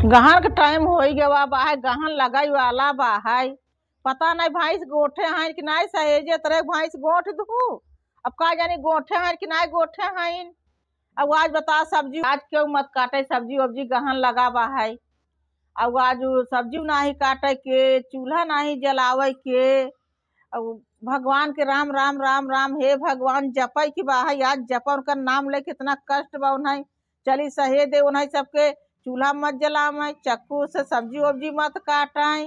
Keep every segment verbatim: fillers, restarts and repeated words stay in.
गहन के टाइम होई गवा बा है, गहन लगाई वाला बा है। पता नहीं भैंस गोठे हैं कि नहीं, सहेजे तरे भैंस गोठ दू। अब का जानी गोठे हैं कि नहीं गोठे हैं। अब आज बता सब्जी, आज केहू मत काटे, सब्जी वब्जी गहन लगा बा है। अब आज उ सब्जी नाही काटे के, चूल्हा नाही जलावे के। अब भगवान के राम, राम, राम, राम, हे भगवान, जपे के बा है। आज जपन का नाम ले कितना कष्ट बा उन्हें। चली सहे दे उन्हें सबके, चूल्हा मत जलावे, चक्कू से सब्जी वब्जी मत काटे।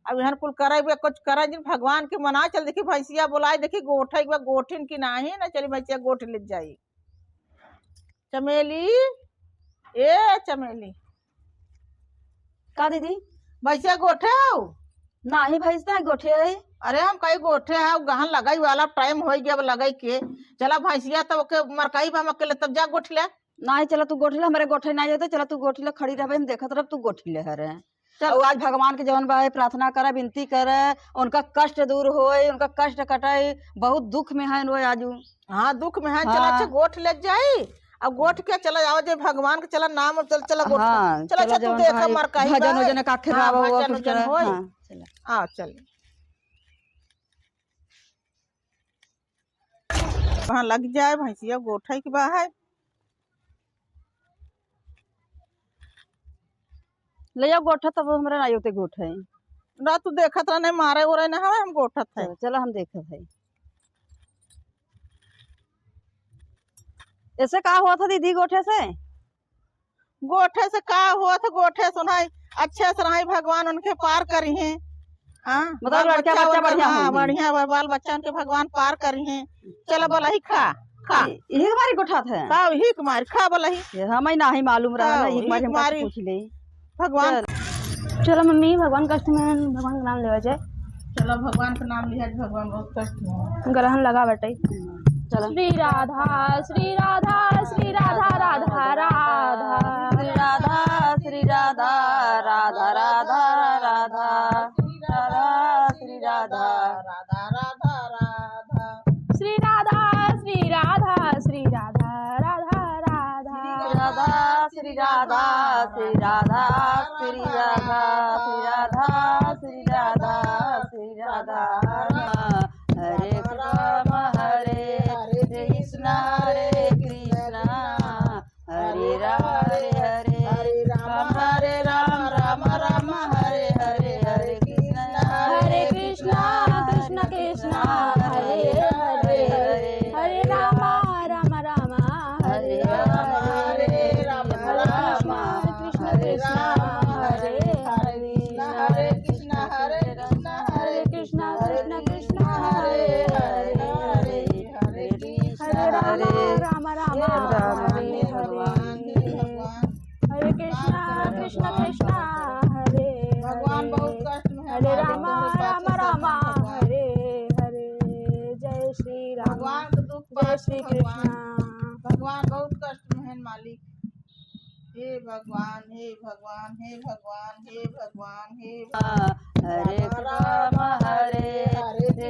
अब इहन कुल करे बे, कुछ करे जिन भगवान के मना। चल देखी भैंसिया बोलाई, देखी गोठे के बा, गोठिन की नाही ना, चली भैंसिया गोठ ले जाई। चमेली, ए चमेली। का दीदी? भैंसिया गोठे हो? नाही भैंस ना गोठे है। अरे हम कही गोठे है, गहन लगाई वाला टाइम होई गया, अब लगाई के। चला भैंसिया तो ओके मरकाई बा, हम अकेले तब जा गोठ ले। नाही, चला तू गोठ ले, हमरे गोठे नाही होते, चला तू गोठ ले, खड़ी रहबे, हम देखत रहब, तू गोठ ले हरे। चल। और आज भगवान के जवन बा है, प्रार्थना करे, विनती करे, उनका कष्ट दूर होए, उनका कष्ट कटाए, बहुत दुख में है वो आजू। हाँ, दुख में है। चला, हाँ। अच्छा, गोठ ले जाई, अब गोठ के चला जाओ जे भगवान के, चला नाम, चल, चला गोठ। हाँ, चला, चला अच्छा, तू जवन देख बा है, मरकाई भजन बा। वजन का आखिर हाँ, आवा हुआ भजन कुछ वजन करे। होई। हाँ, चला। हाँ, चल। वहाँ लग जाए, भैंसिया गोठे के बा है। ले जाओ गोठा, तब हमरा ना होते गोठे। ना तू देखत रह, नहीं मारे ओरे ना हवे, हम गोठत है। चलो, चलो हम देखत है। ऐसे का हुआ था दीदी गोठे से? गोठे से का होत, गोठे से उन्हें अच्छे से रही, भगवान उनके पार करिहें। हाँ, मतलब बाल लड़का बच्चा बच्चा बढ़िया हाँ, होंगे। बढ़िया बा, बाल बच्चा उनके भगवान पार करिहें। चला बोला ही खा, खा। ये, यही हमारी गोठा था। हाँ, यही कुमारी खा बोला ही। ये हमें नाही मालूम रहा ना, हाँ, यही यही कुमारी हम कुमारी। पूछ ले। भगवान। चल। चलो मम्मी, भगवान कष्ट में, भगवान का नाम लेवा जाए। चलो भगवान का नाम लिया, भगवान बहुत कष्ट में है। ग्रहण लगा बटे। चलो। श्री राधा, श्री राधा, श्री राधा, राधा, राधा। श्री राधा, श्री राधा, राधा, राधा, राधा। श्री राधा, श्री राधा, राधा, राधा, राधा। श्री राधा, श्री राधा, श्री राधा, राधा, राधा। श्री राधा, श्री राधा, श्री राधा, श्री राधा, श्री राधा, श्री राधा। हरे राम, हरे कृष्ण, हरे कृष्ण, हरे राम, हरे हरे, हरे राम, हरे राम, राम राम, हरे हरे, हरे कृष्ण, हरे कृष्ण, कृष्ण कृष्ण, हरे हरे, हरे राम, राम राम, हरे हरे, हरे राम, हरे कृष्ण, कृष्ण कृष्ण, हरे हरे, हरे कृष्ण, हरे कृष्ण, कृष्ण कृष्ण, हरे हरे, हरे हरे, हरे कृष्ण, हरे राम, राम राम, हरे हरे। हरे कृष्णा, कृष्णा, कृष्णा, हरे हरे। भगवान बहुत कष्ट में है, हरे रामा, रामा, रामा, हरे हरे। जय श्री राम। भगवान के दुख जय श्री कृष्णा। भगवान बहुत कष्ट में है मालिक। हे भगवान, हे भगवान, हे भगवान, हे भगवान, हे भगवान। हरे राम, हरे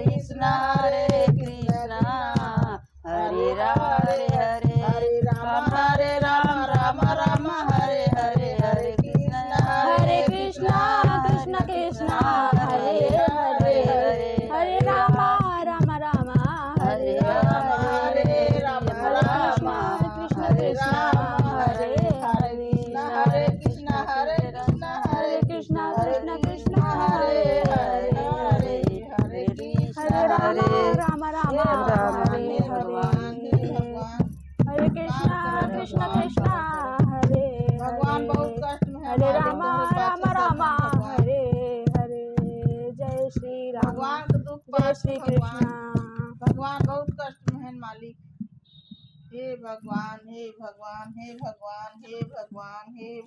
कृष्णा, हरे कृष्णा, हरे राम, हरे हरे, हरे राम, हरे राम, राम राम, हरे हरे, हरे कृष्णा, हरे कृष्णा, कृष्णा कृष्णा, हरे हरे, हरे राम, राम राम, हरे हरे, हरे राम, कृष्णा कृष्णा, हरे हरे, हरे कृष्णा, हरे कृष्णा, हरे कृष्णा, कृष्णा कृष्णा, हरे हरे, हरे हरे कृष्णा, हरे राम, हरे राम, राम राम, हरे हरे। हरे कृष्णा, कृष्णा कृष्णा, हरे भगवान हरे। बहुत कष्ट में है, हरे राम, राम राम, हरे हरे। जय श्री राम। भगवान के दुख जय श्री कृष्णा। भगवान बहुत कष्ट में है मालिक। हे भगवान, हे भगवान, हे भगवान, हे भगवान, हे